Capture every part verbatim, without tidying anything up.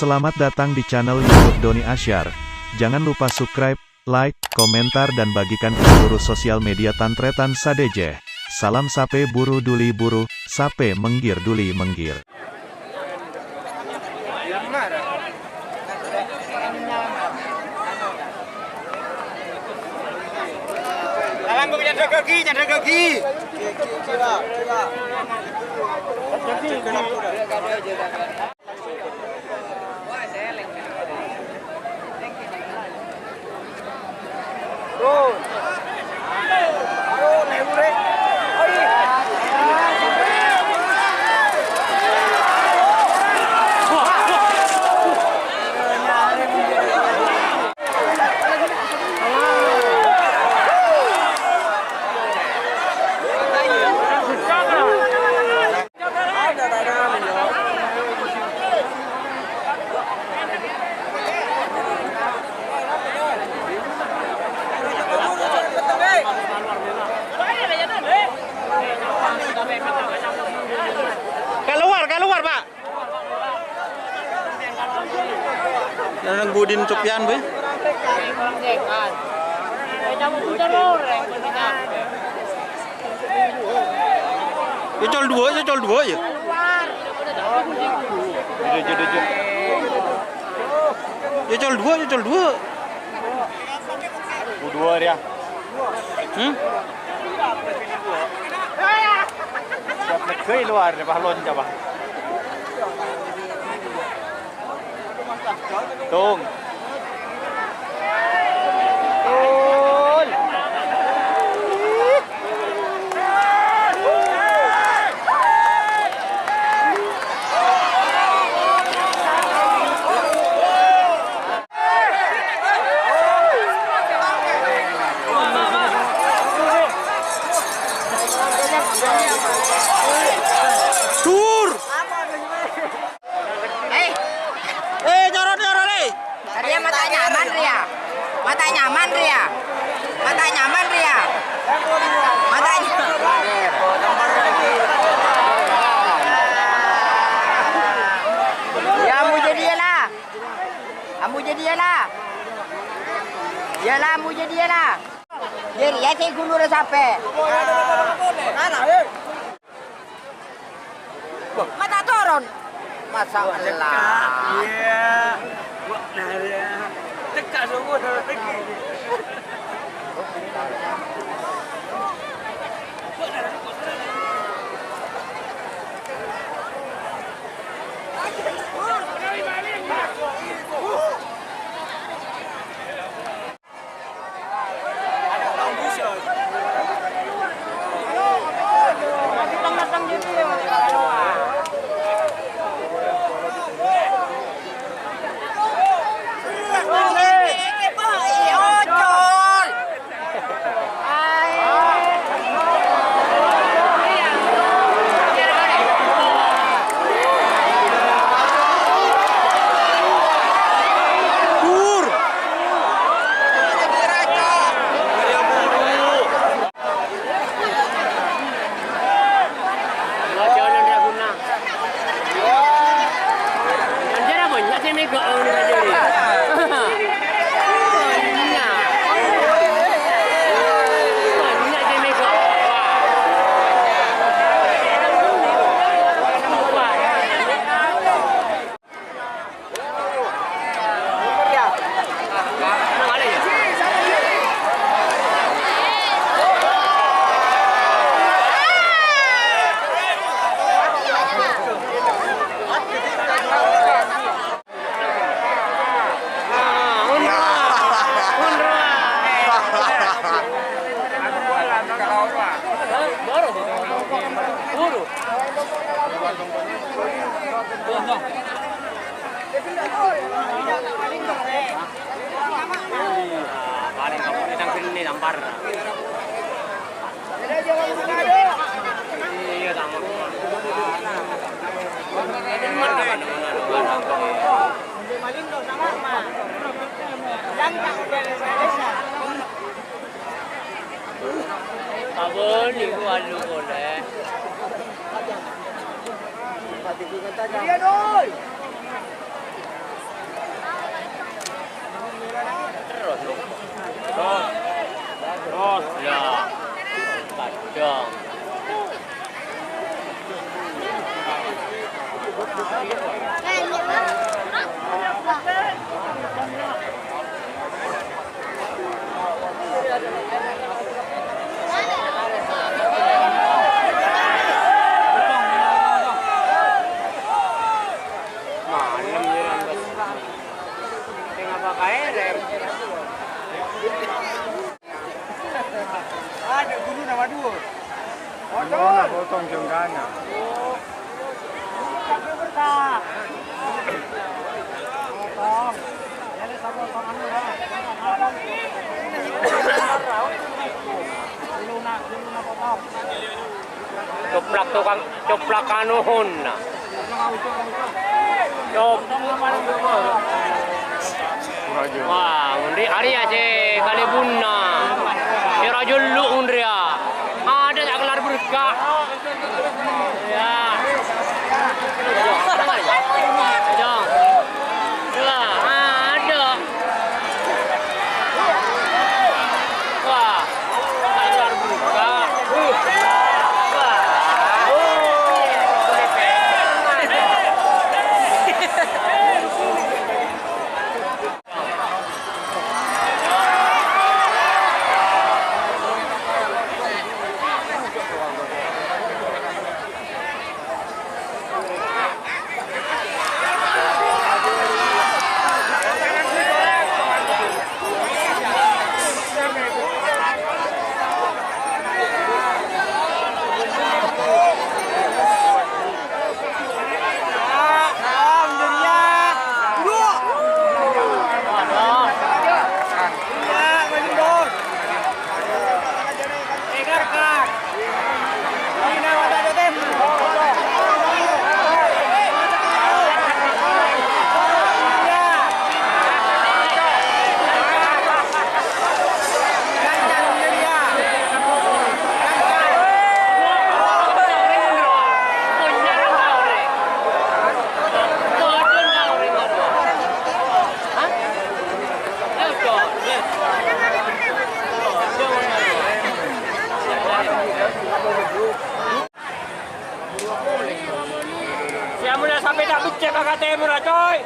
Selamat datang di channel YouTube Doni Asyar. Jangan lupa subscribe, like, komentar, dan bagikan ke seluruh sosial media tan-tarètan sadhâjâ. Salam sapè buru dhuli buru, sapè mèngghir dhuli mèngghir. Dalam buku nyandhâgâghi, nyandhâgâghi. Keluar, keluar, Pak. Nang Budin Sopyan, Boy. Ècol duwâ', ècol duwâ', yâ. Jâ, jâ, jâ, jâ. Ècol duwâ', ècol duwâ'. Bu duwâ', yâ. Hmm? Siap lèghâ è lowar, pas lonca', Pak. Tung. Tul. Dur. Eh. Eh, nyorot, nyorot, eh. Rèya mata nyaman, rèya. Mata nyaman, rèya. Mata nyaman, rèya. Mata ny-, ya, ambu jâdiyâ la. Ambu jâdiyâ la. Yâ la, ambu jâdiyâ la. Jârèya sè ghulurra sapè. Mata toron. Masya Allah. Iya. Wah, nah, ya. Cekak semua dalam negeri. Anjir, bânnya' sè mèghâ' ngono aja, nih. Bânnya'. Bânnya' sè mèghâ'. Abon niku alu polè. Iya, Doi. Terus, ya. Kadang. Malem ya, Bos. Sing apa kae, Rem? Ada guru nama dua. Potong. Potong jengkana. Potong. Ini sama potong anu, ya. Dulu nak, dulu nak potong. Coplak tokang, coplak anuhun. Cop-, wah, ngonḍi' arèya sè kalèbunna. Sè rajâ ellu' ngonḍi'â. Adâ' ta' kellar berkah. Ya. Jong. Wah, adâ'. Wah. Sè amolla sampè' ta' beccè' ka tèmorra, coy.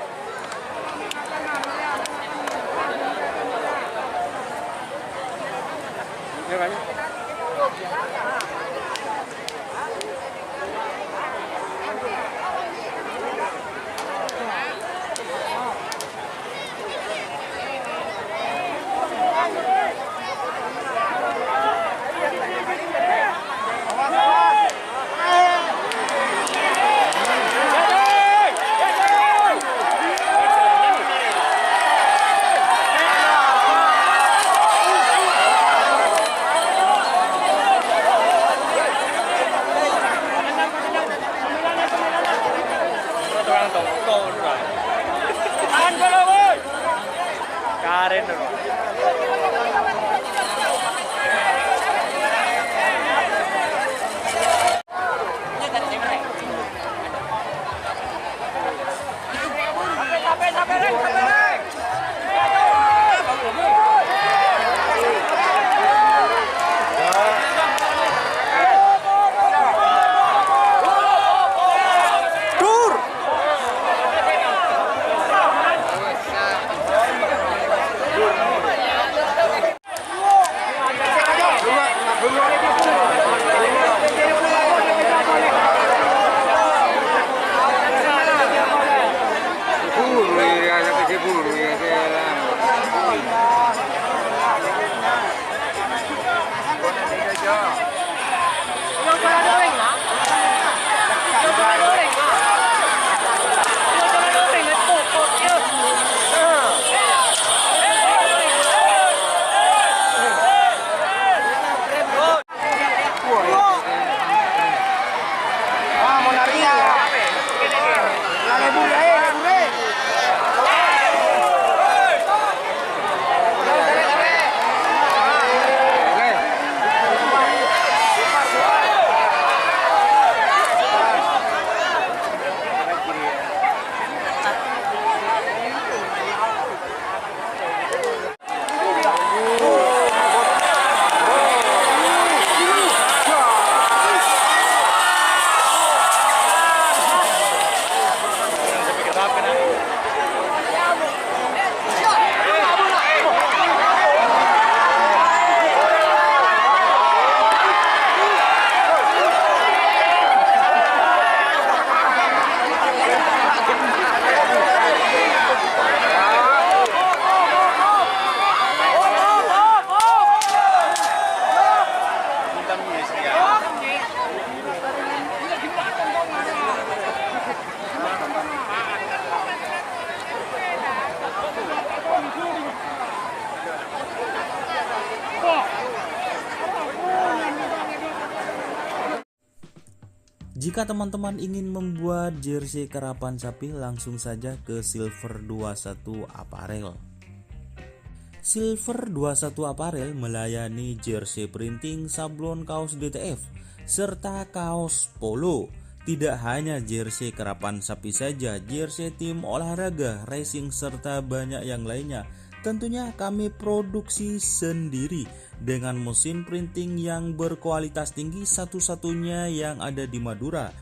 Jika teman-teman ingin membuat jersey karapan sapi, langsung saja ke Silver dua satu Apparel. Silver dua satu Apparel melayani jersey printing, sablon, kaos D T F, serta kaos polo. Tidak hanya jersey karapan sapi saja, jersey tim olahraga, racing, serta banyak yang lainnya. Tentunya kami produksi sendiri dengan mesin printing yang berkualitas tinggi, satu-satunya yang ada di Madura,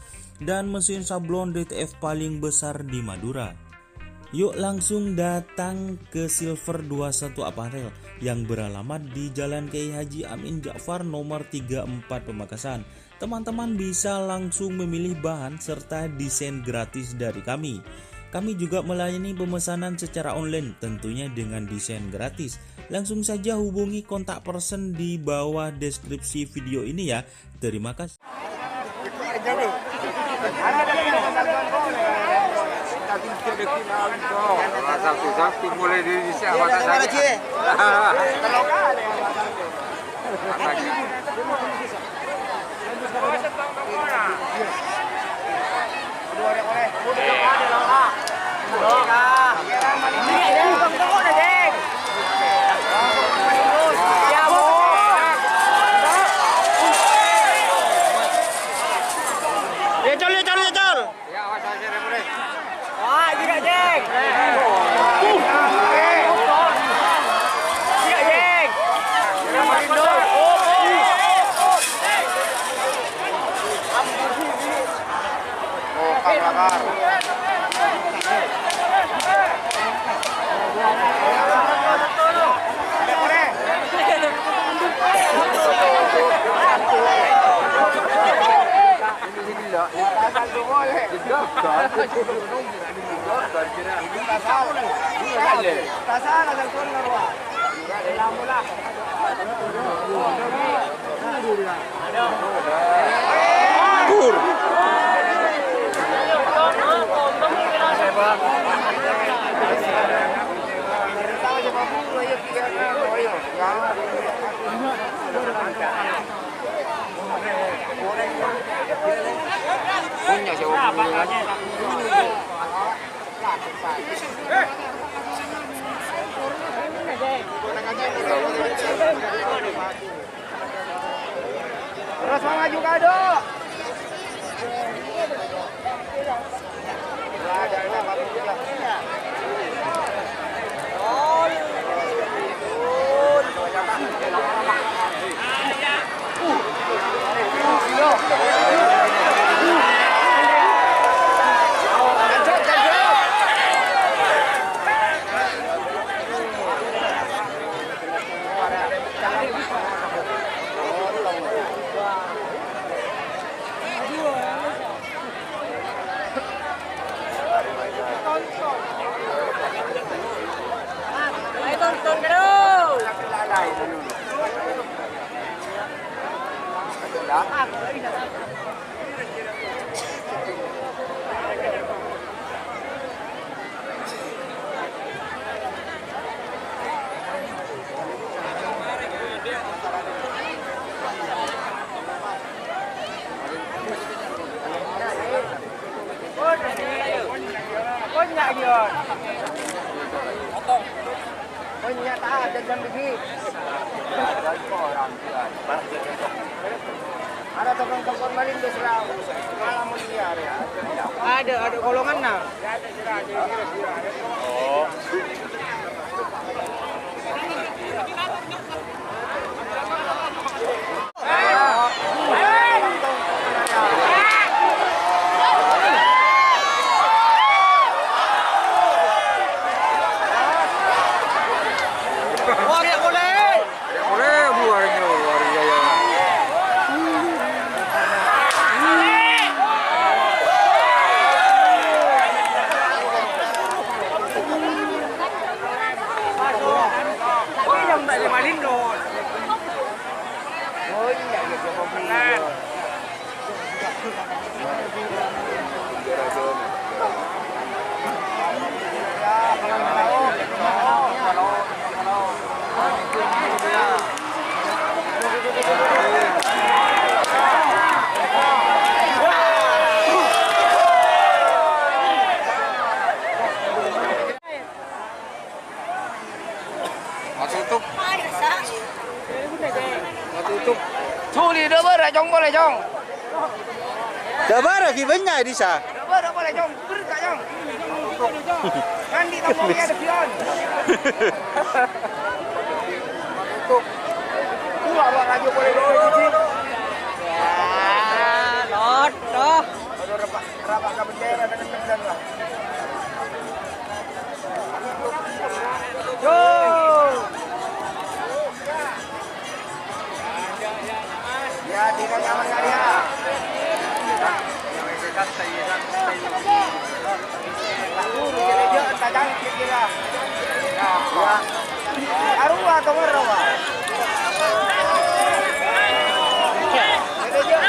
dan mesin sablon D T F paling besar di Madura. Yuk langsung datang ke Silver dua satu Apparel yang beralamat di Jalan Kiai Haji Amin Ja'far nomor tiga empat Pamekasan. Teman-teman bisa langsung memilih bahan serta desain gratis dari kami. Kami juga melayani pemesanan secara online, tentunya dengan desain gratis. Langsung saja hubungi kontak person di bawah deskripsi video ini ya. Terima kasih. Sabtu-sabtu mulai dari siapa tak ada. Ya, Col, ya, Col, ya, Col. Ya, awas aja deh, boleh. Wah, gila, Jeng. Gila, Jeng. Oh, kamar. Punya siapa? Terus maju, Kado. Ayo, tonton terus. Ada tukang kompor malin, Bos, Rau. Malam mulia, ya. Ada, ada golongan, nah. Matutup. Matutup. Suli dâ' bârâ', Cong, polè, Cong. Dâ' bârâ' ghi' bânnya' è dissa. Dâ' bârâ' polè, Cong. Bârâ' ka, Cong. Andi' tamoy ada pion. Matutup. Dua, dua, laju polè, dua, hiji. Ya, lot, toh. Aduh, rapak, rapak ka bendera dengan bendera. Yo. Ya, tidak nyaman kali ya. Aduh, dia aja tajang kira-kira. Ya. Aruwa atau ngerowa? Dia aja tajang.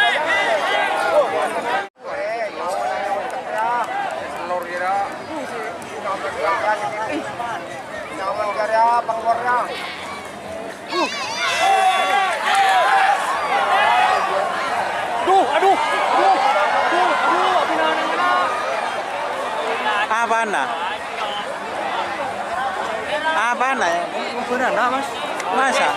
Oh. Duh, aduh, aduh, aduh, aduh, aduh, aduh. Apana? Apana ya? Beneran, Mas? Masa?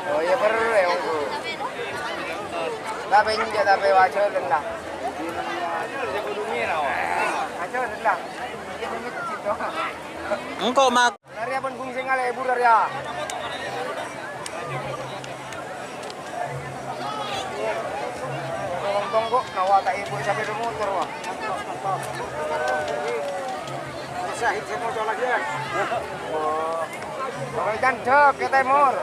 Oh, iya, bener ya, Om. Tapi enggak, tapi wajar lah. Wajar lah. Engko' mak- Arèya pon ghun sè ngalèbur arèya. Tong-tong kok nawa ta' èbu sapèda motor, wah. Sahid sè motor lagi, ya. Wah. Kalau jandek ke timur.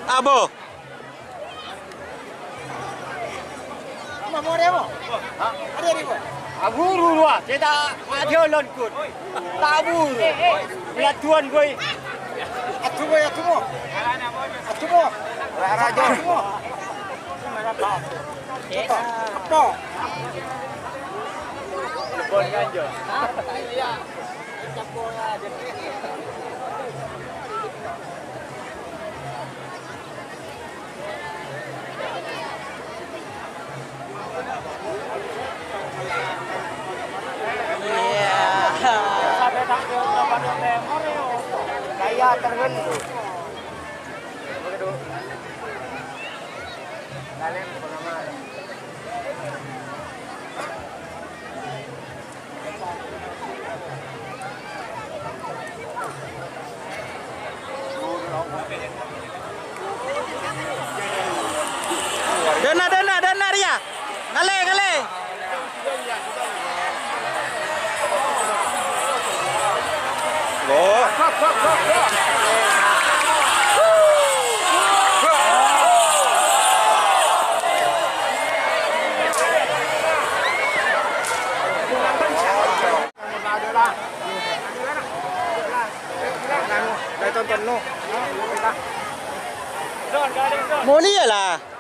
Abo. Aburu rowa, cè' ta' ajhâlân, Gun. Ta' aburu. Laduwân, Boy. Adu, Boy, adu, mo. Adu, mo. Adu, mo. Cepet. Kaya terhenti. Dâna, dâna, dâna, rèya. Ngalè, ngalè. Loh. Molèya la.